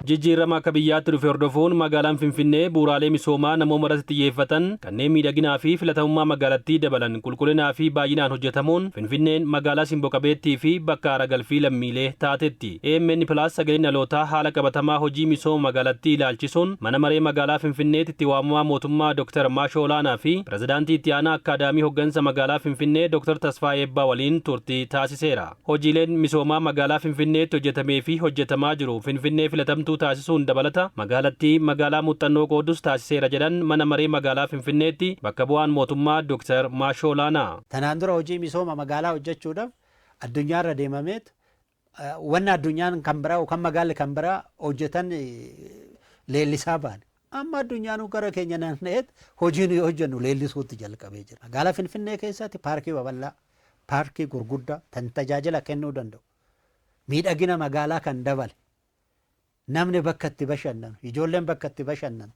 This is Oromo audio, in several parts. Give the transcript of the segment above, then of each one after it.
Jijjiirama akka biyyaatti dhufe hordofuun magaalaan Finfinnee bu'uuraalee misoomaa namooma irratti xiyyeeffatan kanneen miidhaginaa fi filatamummaa magaalattii dabalan qulqullinaa fi baay'inaan hojjetamuun Finfinneen magaalaa simboo qabeettii fi bakka aara galfii lammiilee taatetti. AMN Plus sagaleen dhalootaa haala qabatamaa hojii misooma magaalattii ilaalchisuun mana maree magaalaa Finfinneetti itti waamamaa mootummaa Dr. Maashoo Olaanaa fi pirezidaantii itti aanaa Akkaadaamii Hoggansa Magaalaa Finfinnee Dr. Tasfaayee Eebbaa waliin turtii taasiseera. Hojiileen misoomaa magaalaa Finfinneetti hojjetamee fi hojjetamaa jiru Finfinnee filatamtuu taasisuun dabalata magaalattii magaalaa muuxannoo qoodus taasiseera jedhan mana maree magaalaa Finfinneetti bakka bu'aan mootummaa Dr. Maashoo Olaanaa. Tanaan dura hojii misooma magaalaa hojjechuudhaaf addunyaarra deemameet wanna addunyaan kan biraa yookaan magaalli kan biraa hojjetan leellisaa baane. Amma addunyaan gara keenya naanna'eet hojii nuyi hojjennu leellisuutti jalqabee jira. Magaalaa Finfinnee keessatti paarkii babal'aa, paarkii gurguddaa kan tajaajila kennuu danda'u, miidhagina magaalaa kan dabale, namni bakka itti bashannanu, ijoolleen bakka itti bashannanu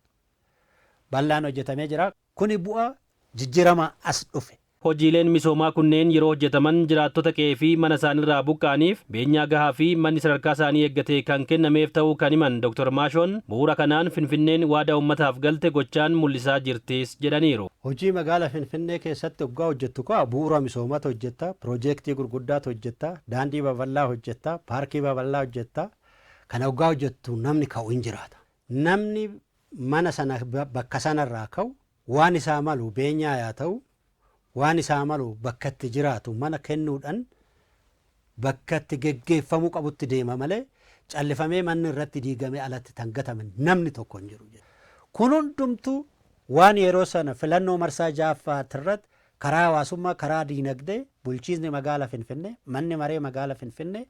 bal'aan hojjetamee jira. Kuni bu'aa jijjiirama as dhufe. Hojiileen misoomaa kunneen yeroo hojjetaman jiraattota qe'ee fi mana isaaniirraa buqqa'aniif beenyaa gahaa fi manni sadarkaa isaanii eeggate kan kennameef ta'uu kan himan Dr. Maashoon bu'uura kanaan Finfinneen waadaa uummataaf galte gochaan mul'isaa jirtis jedhaniiru. Hojii magaalaa Finfinnee keessatti hoggaa hojjettu kaa bu'uura misoomaatu hojjetta, piroojeektii gurguddaatu hojjetta, daandii babal'aa hojjetta, paarkii babal'aa hojjetta. Kana hoggaa hojjettu namni ka'u hin jiraata. Namni mana sana bakka sanarraa ka'u waan isaa malu beenyaa yaa ta'u waan isaa malu bakka itti jiraatu mana kennuudhaan bakka itti geggeeffamuu qabutti deema malee callifamee manni irratti diigamee alatti tan gatame namni tokko hin jiru. Kun hundumtuu waan yeroo sana filannoo marsaa ja'affaati irratti karaa hawaasummaa, karaa diinagdee bulchiinsi magaalaa Finfinnee, manni maree magaalaa Finfinnee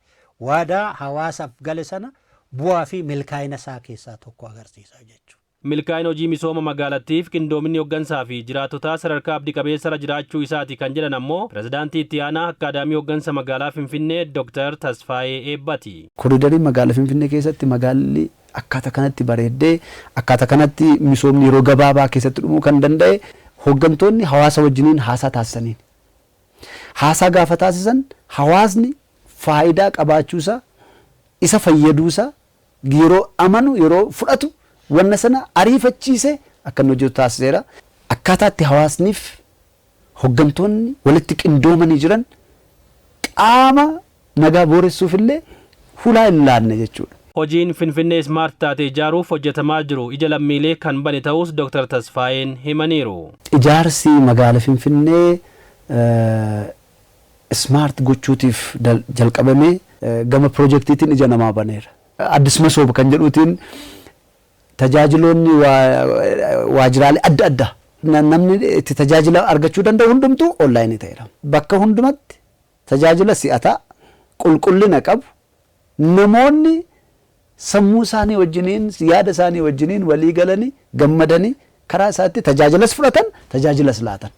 waadaa hawaasaaf gale sana bu'aa fi milkaa'ina isaa keessaa tokko agarsiisa jechuudha. Milkaa'ina hojii misooma magaalattiif qindoominni hoggansaa fi jiraattotaa sadarkaa abdii qabeessarra jiraachuu isaati kan jedhan ammoo pirezidaantii itti aanaa Akkaadaamii Hoggansa Magaalaa Finfinnee Dr. Tasfaayee Eebbati. Koridariin magaalaa Finfinnee keessatti magaalli akkaataa kanatti bareeddee akkaataa kanatti misoomni yeroo gabaabaa keessatti dhumuu kan danda'e hoggantoonni hawaasa wajjiniin haasaa taasisaniin. Haasaa gaafa taasisan hawaasni faayidaa qabaachuusaa isa fayyaduusaa yeroo amanu yeroo fudhatu wanna sana ariifachiisee akka inni hojjetu taasiseera. Akkaataa itti hawaasniif hoggantoonni walitti qindoomanii jiran qaama nagaa booressuuf illee hulaa hin laanne jechuudha. Hojiin Finfinnee Smart taate ijaaruuf hojjetamaa jiru ija lammiilee kan bane ta'us Dr. Tasfaayeen himaniiru. Ijaarsi magaala Finfinnee smart gochuutiif jalqabamee gama piroojeektiitiin ija namaa baneera. Addis Masoob kan jedhuutiin tajaajiloonni waajjiraalee adda addaa namni itti tajaajila argachuu danda'u hundumtuu onlaayinii ta'eera. Bakka hundumatti tajaajila si'ataa qulqullina qabu namoonni sammuu isaanii wajjiniin yaada isaanii wajjiniin walii galanii gammadanii karaa isaatti tajaajilas fudhatan tajaajilas laatan.